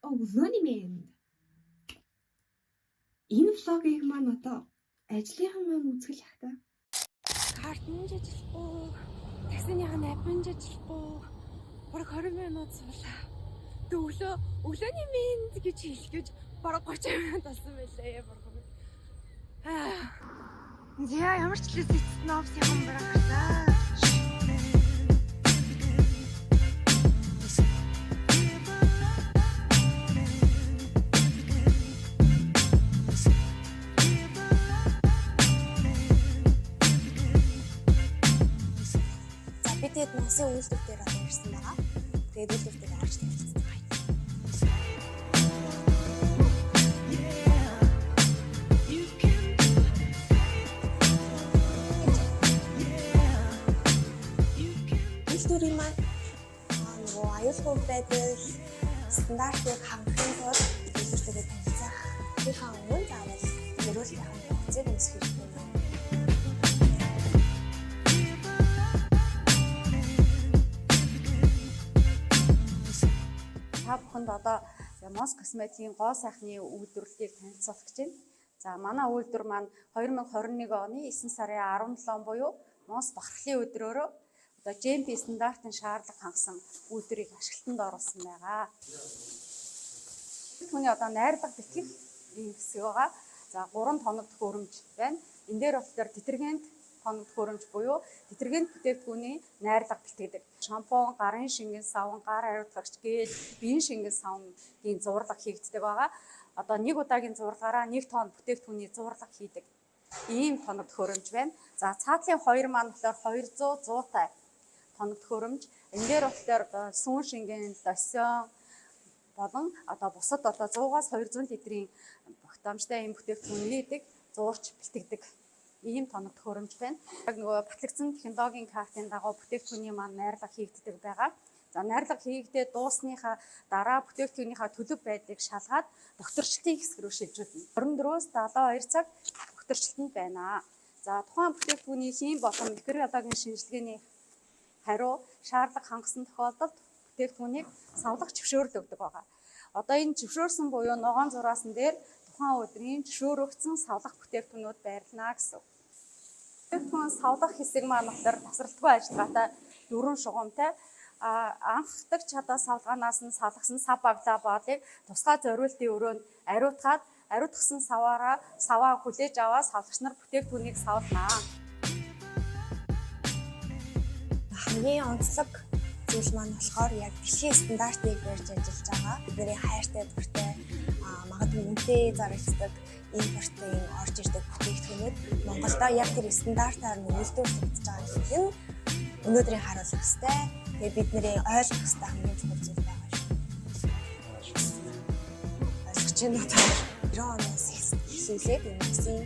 Өглөөний мэнд. Энэ vlog ыг маань одоо ажлынхан маань үзгэл ах та. Картн ч ажиллахгүй, таксиныхаа app нь ч ажиллахгүй. Бараг 20 минут суулаа. Тэг өглөөний мэнд гэж хэлэх гэж бараг 30 минут болсон байлээ. Бурхан минь. Аа. За, ямар ч л эцэст нь офисын бараг гарлаа. За, бид хэд Монсын үйлдвэр дээр одоо ирсэн байгаа. Тэгээд үйлдвэр дээр орж танилцсан байгаа. Үйлдвэрийн маань нөгөө аюулгүй байдал стандартыг хангахын тулд үйлдвэрлэгээ танилцах. Тэрхээ өмнө заавал эрүүлтийн тогтцыг үүсгэх хэрэгтэй байна. Та бүхэнд одоо Монс косметикийн гоо сайхны үйлдвэрлэлийг танилцуулах гэж байна. За, манай үйлдвэр маань 2021 оны 9 сарын 17 буюу Монс бахархлын өдрөөрөө одоо GMP стандартын шаардлага хангасан үйлдвэрийг ашиглалтанд оруулсан байгаа. Түүний одоо найрлага бэлтгэх ийм хэсэг байгаа. За, 3 тоног төхөөрөмж байна. Энэ дээр болохоор детергент тоног төхөөрөмж буюу детергент бүтээгдэхүүний найрлага бэлтгэдэг. Шампунь, гарын шингэн саван, гар хариуцлагч гель, биеийн шингэн савнгийн зурлага хийгддэг байгаа. Одоо нэг удаагийн зурлагаараа 1 тонн бүтээгдэхүүний зурлага хийдэг. Ийм тоног төхөөрөмж байна. За, цаатлын хоёр маань болохоор 200 100-тай тоног төхөөрөмж. Энэ дээр болохоор одоо сүүн шингэн, лосьон болон одоо бусад одоо 100-аас 200 литрийн багтаамжтай ийм бүтээгдэхүүн нийдэг, зуурч бэлтгэдэг ийм тоног төхөөрөмж байна. Яг нөгөө батлагдсан технологийн картын дагуу бүтээгдэхүүний маань найрлага хийгддэг байгаа. За, найрлага хийгдээд дуусныхаа дараа бүтээгдэхүүнийхаа төлөв байдлыг шалгаад докторчлтын хэсэг рүү шилжүүлнэ. 24-өөс 72 цаг докторчлтонд байна. За, тухайн бүтээгдэхүүний хийн болон микробиологийн шинжилгээний хариу шаардлага хангасан тохиолдолд бүтээгдэхүүнийг савлах зөвшөөрөл өгдөг байгаа. Одоо энэ зөвшөөрсөн буюу ногоон зураасан дээр тухайн өдрийн зөвшөөрөгдсөн савлах бүтээгдэхүүнүүд байрлана гэсэн. Бүтээгдэхүүн савлах хэсэг маань болохоор тасралтгүй ажиллагаатай дөрвөн шугамтай, анхдагч чадаа савлгаанаас нь салгасан сав баглаа боолыг тусгай зориултын өрөөнд ариутгаад, ариутгасан саваараа саваа хүлээж аваад савлагч нар бүтээгдэхүүнийг савлана. Хамгийн онцлог зүйл маань болохоор яг дэлхийн стандартыг барьж ажиллаж байгаа. Бидний хайртай, дуртай, магадгүй үнэтэй зарагддаг импортын орж ирдэг бүтээгдэхүүнүүд Монголдо яг тэр стандартаар нь үйлдвэрлэгдэж байгаа гэх нь өнөөдрийн харуулах хэвээр. Тэгээ бидний ойлгох хэвээр хамгийн чухал зүйл байгаа шүү. Ойлгож байна уу та? 90 оноос эхлүүлээд энэ улсын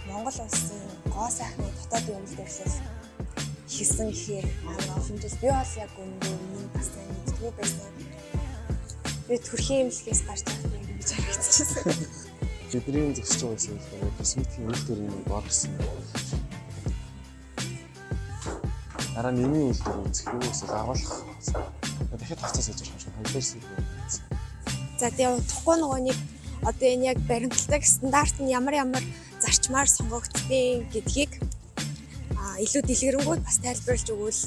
Монгол улсын гоо сайхны дотоодын үйлдвэрлэл хийсэн гэхээр амар олон жил би бол яг үнэндээ өмнө бас сайн мэддэггүй байсан. Би төрхийн эмнэлгээс гарч байхад яг ингэж харагдчихсан. Бидний зөксөж байгаа гэсэн болохоор косметикийн үйлдвэрийн нэг бор гэсэн. Дараа нь нэмийн үйлдвэр үзэх үү эсвэл агуулах. Дахиад хувцас хийж байгаа юм шиг хоёр зүйл байна. За, тэгээ удахгүй нөгөө нэг одоо энэ яг баримталдаг стандарт нь ямар ямар зарчмаар сонгогддیں гэдгийг илүү дэлгэрэнгүй бас тайлбарлаж өгвөл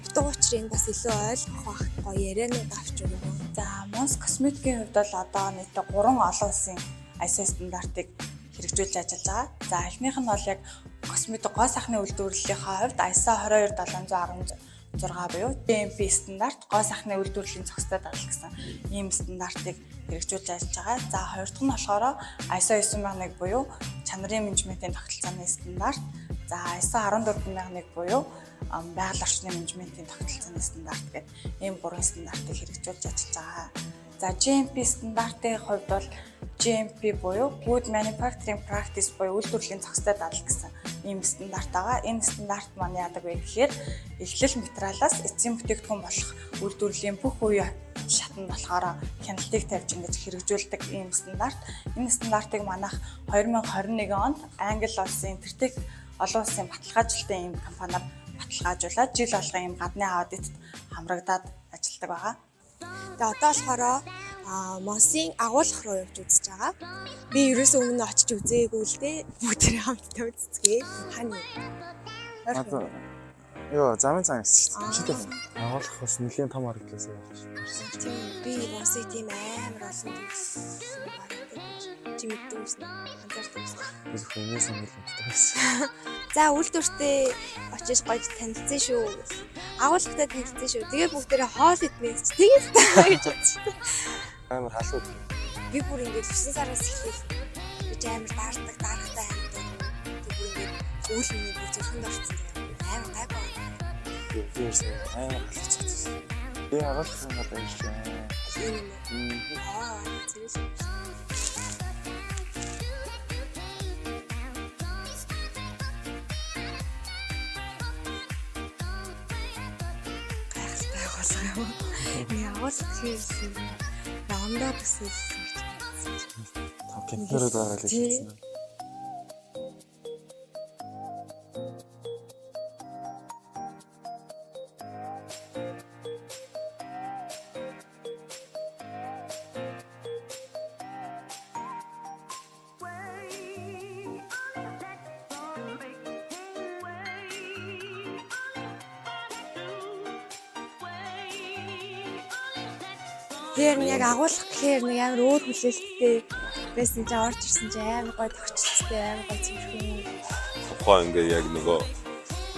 утга учирыг бас илүү ойлгох бах, гоё ярианууд авч өгнө. За, Монс косметикийн хувьд бол одоо нийтдээ 3 олон улсын ISO стандартыг хэрэгжүүлж ажиллаж байгаа. За, эхнийх нь бол яг косметик гоо сайхны үйлдвэрлэлийнхаа хувьд ISO 22716 буюу GMP стандарт, гоо сайхны үйлдвэрлэлийн зохистой дадал гэсэн ийм стандартыг хэрэгжүүлж ажиллаж байгаа. За, хоёр дахь нь болохоор ISO 9001 буюу чанарын менежментийн тогтолцооны стандарт. За, ISO 14001 буюу байгаль орчны менежментийн тогтолцооны стандарт гэдэг ийм гурван стандартыг хэрэгжүүлж ажиллаж байгаа. За, GMP стандартын хувьд бол GMP буюу Good Manufacturing Practice буюу үйлдвэрлэлийн зохистой дадал гэсэн ийм стандарт байгаа. Энэ стандарт маань яадаг вэ гэхээр эхлэл материалаас эцсийн бүтээгдэхүүн болох үйлдвэрлэлийн бүх үе шатанд болохоор хяналтыг тавьж ингэж хэрэгжүүлдэг ийм стандарт. Энэ стандартыг манайх 2021 онд Англи улсын Интертек олон улсын баталгаажилтын ийм компаниар баталгаажуулаад жил болгон ийм гадны аудитод хамрагдаад ажилладаг байгаа. Тэгээ одоо болохоор Мосын агуулгах руу явж үзэж байгаа. Би ерөөсөө өмнө очиж үзээгүй л дээ. Бүгдээрээ хамтдаа үзцгээе. Хаана юм? Одоо ёо, замын зан гэсэн шүү дээ. Шитэй. Агуулгах бас нэлийн том харагдлаас явж ирсэн. Тийм, би Мосыг тийм амар олон төрсөн барагдаг гэж чи мэддэг байсан уу? Анзаардаг байсан уу? Би зөвхөн энэс нь л мэддэг байсан. За, үйлдвэртээ очиж гоё танилцсан шүү. Агуулгатай танилцсан шүү. Тэгээ бүгдээрээ хоол идмээ гэж тэгээд гэж бодсон шүү. Амар халуун. Би бүр ингээд 9 сараас эхлээл гэж амар даардаг, дарахтай амар. Тэг бүр ингээд үйл миний бүр зүрхэнд орсон юм. Амар гайгүй. Би ерөөсөө амар халуун. Би агуулгах юм бол аялж байна. Энэ юм уу? Аа, зэрэг юм шүү. Гайхалтай агуулга юм. Нэг агуулга гэхээс ондоо төсөөлсөн гэж бодсон. Том контейнерүүд байгаа л Тий. гэсэн. Тэр нь яг агуулга гэхээр нэг амар өөр хүлээлттэй байсан чинь орж ирсэн чинь амар гоё тогтчлолтой, амар гоё цэвэрхэн. Тухайн ингээ яг нөгөө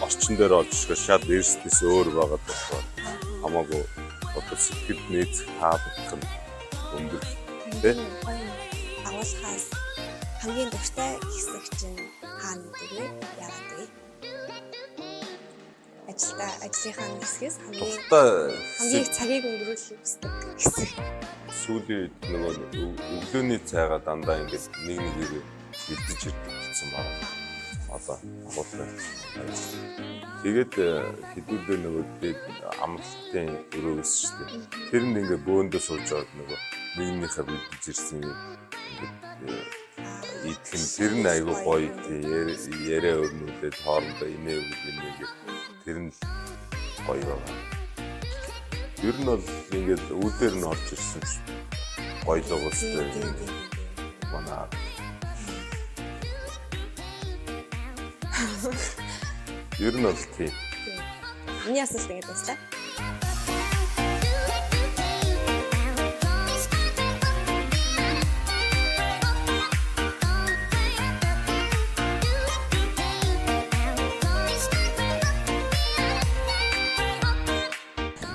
орчин дээр орж ирэхээр шал эрсдэс өөр байгаад болохоор хамаагүй одоо сэтгэл нээцэх таалагдах нь өндөр. Тэ? Гоё агуулгаас хамгийн дуртай хэсэг чинь хаана гэдэг вэ? Яагаад вэ? Ажилдаа ажлынхаа хэсгээс хамгийн Дуртай хамгийн их цагийг өнгөрүүлэх хүсдэг хэсэг. сүүлийн үед нөгөө өглөөний цайгаа дандаа ингээд нэг нэгээр бэлдэж ирдэг гэсэн байна. Одоо агуулга. Тэгээд хэдүүлээ нөгөө дээд амралтын өрөө байсан шүү дээ. Тэрэнд ингээд бөөндөө сууж аваад нөгөө нэгнийхээ бэлдэж ирсэн юм ингээд идэх нь тэр нь айгүй гоё тий яриа өрнүүлээд хоорондоо инээ өгөл инээ гэх тэр нь л гоё байгаа. Ер нь бол ингээд үүдээр нь орж ирсэн ч гоё л угстай Тийм тийм тийм. манай. Ер нь бол тийм. Миний асуулт ингэж дуслаа.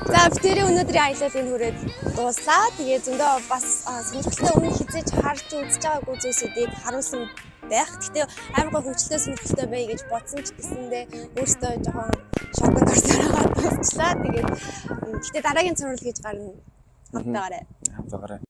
За, битэрийн өнөөдрийн аялал энэ хүрээд дууслаа. Тэгээ зөндөө бас сонирхолтой өмнө хизээж харж үзэж байгаагүй зүйлсүүдийг харуулсан байх. Гэхдээ амар гой хөгжлөө сонирхолтой бай гэж бодсон ч гэсэндээ өөртөө жоохон шоконд орсороо дуусчлаа. Тэгээд гэхдээ дараагийн цуврал гэж гарна. Хамтаагаарай. Хамтаагаарай.